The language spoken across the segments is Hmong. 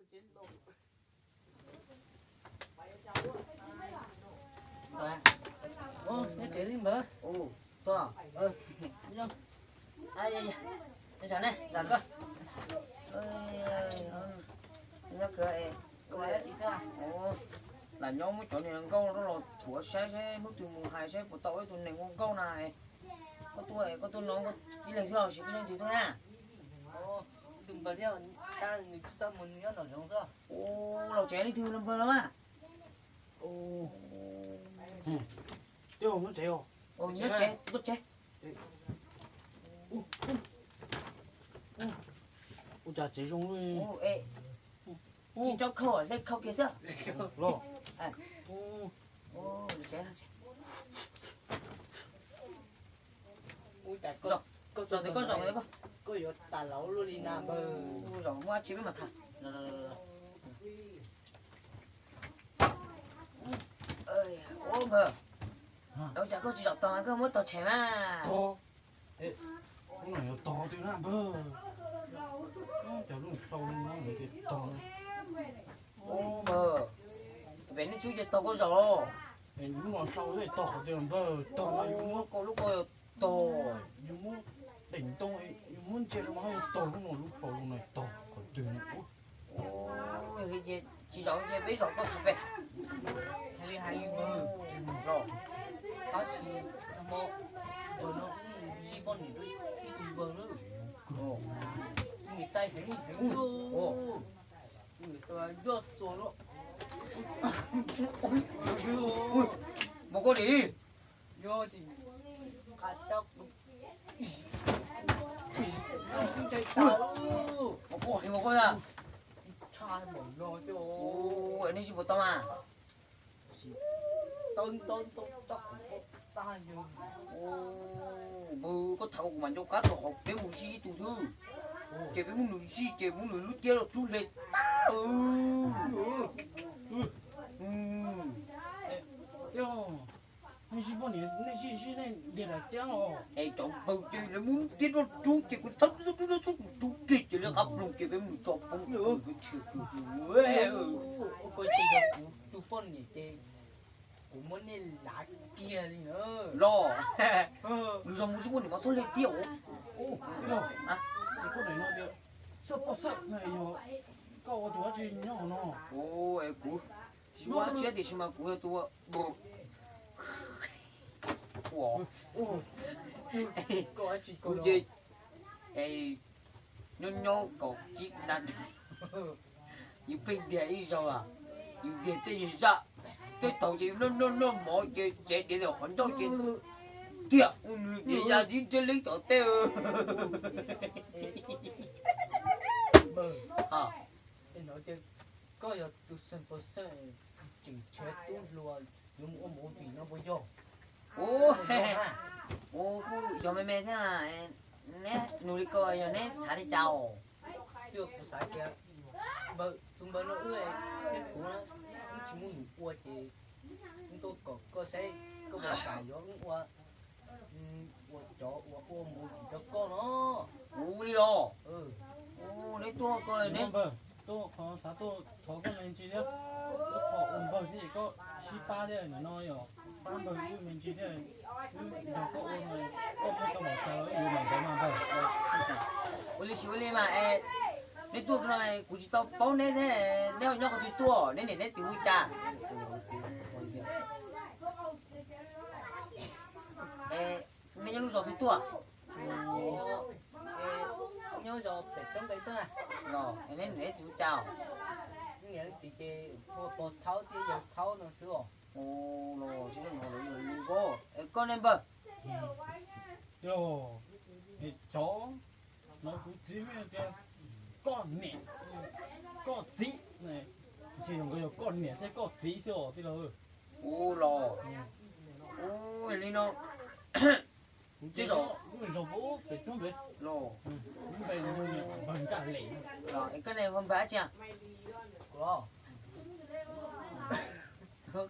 Nyob tsev li npawg. Tuaj. Nyob kawg, lam nyob muab cov niag nkauj los thuav saib saib hnub twg mus hais saib puas tau ib tug neeg ua nkauj na. Koj tuaj, koj tuaj no koj ib leeg xwb los sis koj nyob twg tuaj na? Tus npawg thiab, tab nws tsis txaj muag nws nyob nram zoov xwb. Ua los tsev leej twg los npawg los mas. Nyob tsev, nyob tsev. Ua cas tsev zoo li. Tsis tso khau, hle khau kiag xwb. Los. Ua cas koj, koj zom, koj yuav tas laus luaj li na npawg. Zom muab dab tsi peb mam tham. Ua npawg, ua cas koj tsis zom tog, koj muab tog tshem mas. Ub, no yuav tog twg na npawg? Cov lub hlau no nws tias tog. Ub, npawg, pem nej tsuj ces tog koj zaum los. Lub no hlau thiaj tog qhov twg npawg? Tog no yus muab koj lub ko yuav tog, yus muab daim ntoo, yus muab ntsia rau mas yuav tog lub no, lub hlau no tog qhov twg no. Ub, yog li ces tsis zaum ces peb zaum koj tham pem. Hais li hais li npawg, los tab sis tag hmo npawg no zij poj niam ib tug npawg na. Niam tais heev heev, niam tais yog txog no. Mus koj dim. Yog tsis qab tau. Mus koj heev mus koj na. Tshaj npaum no thiab. Ub, nej zij puas tau mas? Tau tau tau tau tag yog. Npawg, koj tham kuv mas nco qab tau qhov peb mus zij ib tug twg. Ces peb muab nws zij ces muab nws lub tiab los rub hle tag. Nej zij poj niam nej zij zij nej ntiag daim tiab os. Es cov npawg ces lawv muab lub tiab rub rub ces kuv txhob rub rub rub rub kiag ces lawv qab ploog ces peb mus tso poob peb tshwm kawg. Ua ko ces yog kuv tus poj niam ces kuv muab nej lav kiag li na. Los, nws zoo mus zij poj niam mas txhob hle tiab os. Poj niam no tias xawj poj xawj na, yog koj ua tus dab tsi nyob hauv no? Kuv tsis ua dab tsi tiam sis mas kuv yog tus ua Kuv ces nyob nyob kaum tsib na, yus pheej ntiag ib zaug, yus ntiag tej zaj, tej thaum ces noj noj noj mov ces cev diav ntawm qhov ncauj ces tiam nws diav ya zib ntseb leeb tom tej. Koj yog tus xeem pos xeej tseem tshav tub hluas yuav mus ua movie no puas yog? Ua, kuj yog me me thiab. Neb nug li ko yog neb xav li cas os? Twb yog kuv xav tias npawg, tus npawg no wb thiab kuv na, wb tsis muaj num ua ces wb tuaj kom koj saib koj puas kam yuav wb ua, ua cov uas ua movie rau koj no. Kuv li los? Neb tuaj ko neb, tuaj qhov xav tuaj thov koj me ntsis thiab. Lub qhov ua npawg thiab es koj sib pab thiab, nim no yog pab npawg wb me ntsis thiab. Wb nrog koj ua no, koj muaj tau npaum cas los wb yuav npaum ntawd mas npawg. Ua li sis ua li mas es, neb tuaj no kuv tsis tau paub neb thiab, neb ho nyob qhov twg tuaj, neb niam neb txiv hu cas? Es neb nyob lub zos twg tuaj? Nyob zos pem roob nqe tuaj na. Los es neb niam neb txiv hu cas? Niam txiv ces hu pog Thaub thiab yawg Thaub no xwb os. Los tsis muaj hnov lawv lus ko. Es koj ne npawg? Cov no kuv txiv tias koj niam koj txiv, ntshe yog nkawd yog koj niam thiab koj txiv xwb os tij laug. Ua los, ua li no, kuv ces zos, lub zos puag pem roob npe, lub npe npawg Nkaj Lem. Es koj ne ho npawg dab tsi?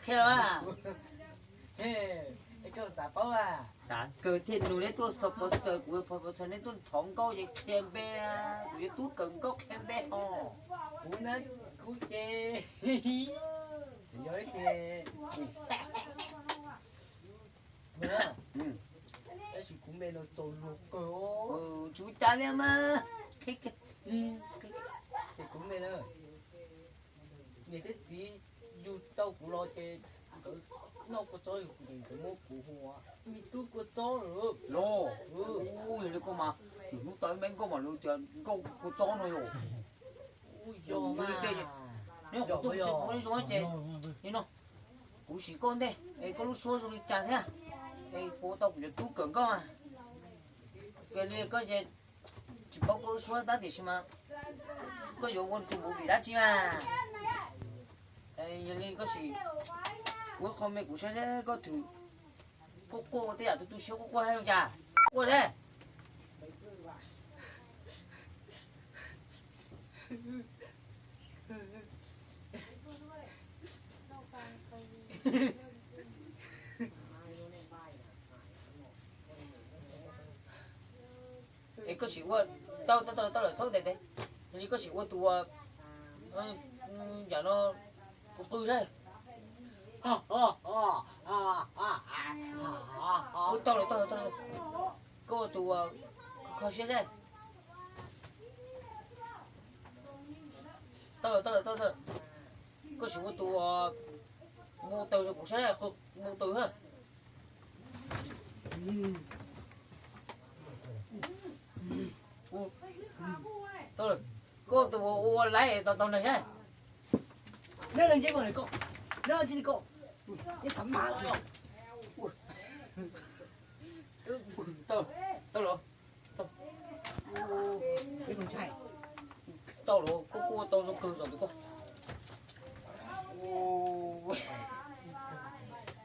Qhia los, xav paub, xav kawg thiaj nug neb tuaj xaws pov xaws, kuv pov xaws neb tuaj thov nkauj ces qhia npe, kuv yuav tub kawm nkauj qhia npe os. Kuv na, Ub ces yog ib ces tab sis kuv me no txaus luag kawg. Tsis ua cas li mas. Ces kuv me na, niam thiab txiv yug tau kuv los ces nkawd noj kua txob yug kuv ces nkawd muab kuv hu ua me tub kua txob lawm. Los, yog li koj mas, nws hnub tau ib me nkauj mas lawv tias nkauj kua txob no yom. Yog li ces, neb kuv tuaj tsis kuv zoo ces, li no, kuv sim koj ntej es koj lub suab zoo li cas thiab, es puas tau kuv cov tub kawm nkauj. Kawg li koj ces tsis paub koj lub suab tab tiam sis mas koj yuav ua tus movie dab tsi mas. Yog li koj sim ua qho me kuv saib seb koj thwm quaj quaj ua tej yam tu tu siab quaj quaj thiab zoo cas. Quaj thiab. Es koj sim ua, tau tau tau lawm txhob ntes tes, yog li koj sim ua tus, yam no, tus qw saib. Ua tau lawm tau lawm tau lawm, koj ua tus kho siab saib. Tau lawm tau lawm tau lawm, koj sim ua tus mus taws zoo kuv saib, mus taws ha. Koj tus ua laib tau tau neeg na. Neb neeg ntsej muag li koj, neb tsis li koj, neb txhav mas koj. Tau los, tau los, koj kuj ua tau zoo kawg zaum tus koj.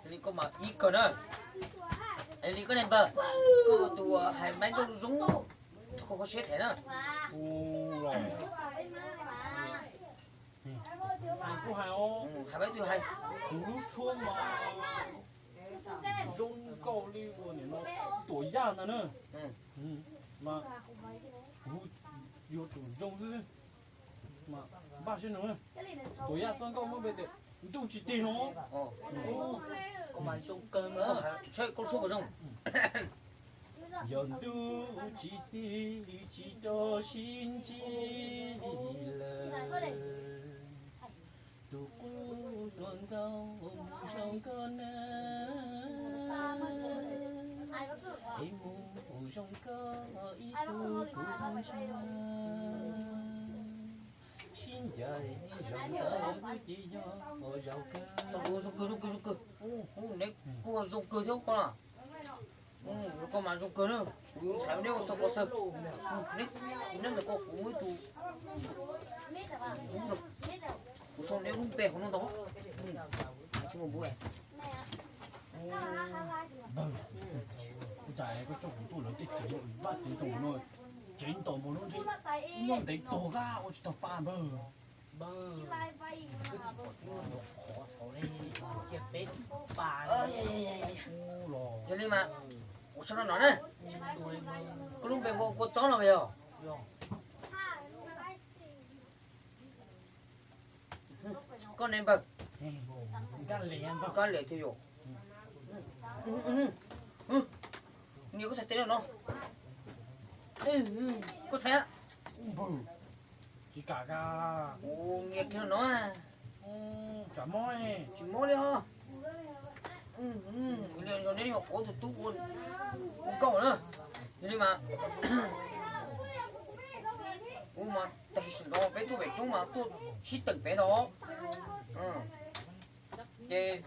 Li koj mas ib kawg na. Li koj ne npawg, koj tus hais Maiv Nkauj zoo, koj kho siab them na. Hais kuj hais os, hais Maiv Nkauj hais, kuv lub suab mas zoo nkauj li uas nim no tuam yaj ntag na. Mas kuv yuav tsum zoo xwb. Mas npaj siab nug, tuam yaj txoj nkauj muab npe tias ntuj tsis tig no. Koj mas zoo kawg, saib koj lub suab puas zoo. Yog ntuj tsis tig tsis rau sib ntsib lawm, tus qub hluas nkauj mus zoo nkauj na, es mus zoo nkauj ib tug kuv zoo, sib ncaim zaum ntawd ces yog zaum kawg. Zoo kawg zoo kawg zoo kawg. Neb kuj zoo kawg thiab koj na. Koj mas zoo kawg na, kuv xav neb ua xav koj xav. Neb, kuv neb ntawm koj kuv muaj ib tug, kuv sau neb lub npe hauv no ntag. Tsis muaj npua. Npawg, ua cas koj coj kuv tuaj lawv tej tsev no, vaj tsev zoo no, tsev ntaus npua no ntshe nyob ntev tog kab ua tsis tau pa npawg. Npawg, koj tsis pom tias qhov saud ne, cia peb pa. Yog li mas, ua tsaug no no na. Koj lub npe hu ua Kua Txob no yog? Koj ne npawg? Kab Liam thiab yom. Nias koj txhais tes no no. Koj txhais. Tsis kam ka. Kuv nias kiag no no. Tsam mob, tsis mob li os. Yog neb yog kuv tus tub ua nkauj na. Yog li mas, kuv mas tag kis sawv ntxov peb tuaj pem roob mas tuaj sib teem pem ntag. Ces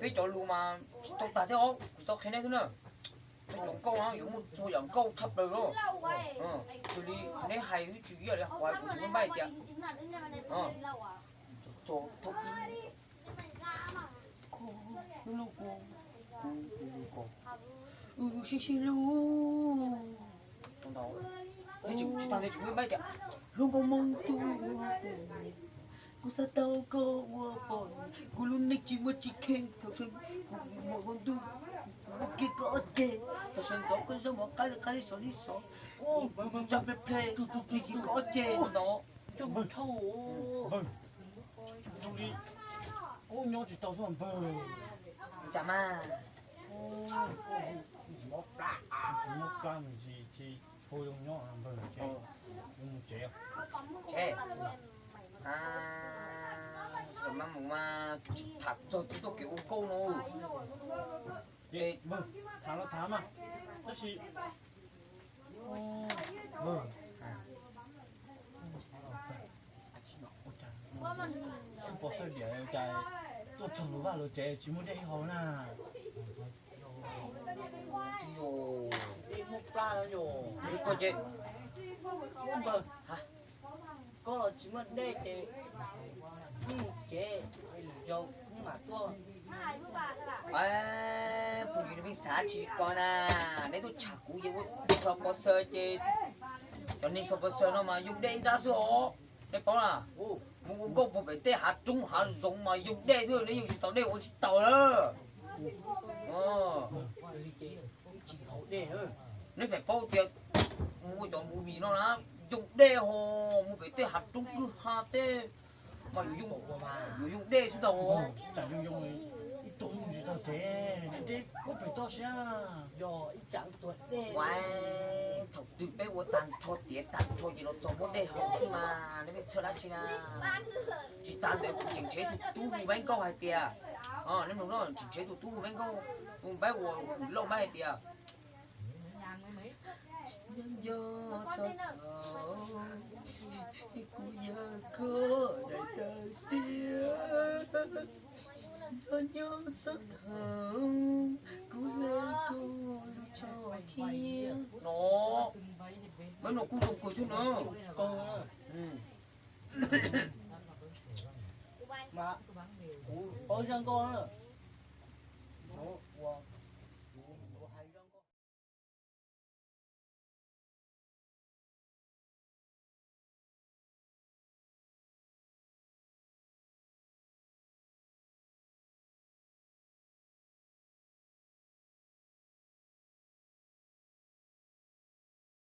peb cov lus mas tsis tau tag thiab os, kuv tsis tau qhia neb thiab na. Peb cov nkauj yuav muaj txhua yam nkauj tshaj plaws los. Xws li neb hais twb tsis ib yam li qhov kuv tsis muaj npaj tias, txog thaum ib, koj lub lub koj, kuv kuv koj, wb sib sib hlub. Ntau, tsis tag tias tsis muaj npaj tias, hlub nkauj Hmoob tus, kuv xav tau koj ua poj niam, kuv lub neej tsis muaj tsis kheej, thaum kuv mus ua ntuj, kuv muab kiag koj ob ceg, thaum sawv ntxov koj zaub mov qab li qab li sov li sov, ua ntsa ple ple, tsuj tsuj tsuj koj ob ceg ntau. Npawg, npawg, zoo li koj nyob tsis tau xwb npawg. Cas mas, tsis mob plab, tsis mob plab mas tsis, tsis tshua zoo nyob npawg, ces yuav mus tsev. Tsev? Mas mus mas tsis tham txog txoj kev ua nkauj no. Npawg, tham los tham mas, tab sis npawg, xub pov xawj diam cas tuaj txog luag vaj luag tsev tsis muaj dej haus na. Dej muaj plab yog koj ces, npawg, koj los tsis muaj dej ces wb mus tsev, lwm zaus wb mam tuaj. Phooj ywg, nej pheej xav tsis ko na, neb tuaj tsham kuv ces ua xov pov xawj ces, cov neeg xov pov xawj no mas yoo dej nrab xwb os. Neb paub na, mus ua nkauj puag pem tej hav roob hav zoov mas yoo dej xwb, neb yoo tsis tau dej ua tsis tau na. Neb feem paub tias mus ua cov movie no na, yoo dej ho, mus pem tej hav roob kwj ha tej mas yuav yoo dej xwb tau. Tsam zoo zoo ib tug mus tsis tau tsev, neb nreb puag pem toj siab. Thaum twg peb ua tag nrho tiav tag nrho ces los txog muab dej haus xwb mas, neb pheej txhawj dab tsi na. Tsis tas ntawd kuv tseem nrhiav tus tub hu Npaib Nkauj hais tias, neb mloog no, tseem nrhiav tus tub hu Npaib Nkauj, hu Npaib uas Hwm Lauj Npaib hais tias, nyob nyob txog thaum kuv yog koj daim tawv tiag, nyob nyob txog thaum kuv hle koj lub tsho khiav no. Npawb no kuj zoo kawg thiab na. Mas kuv paub zaj nkauj na.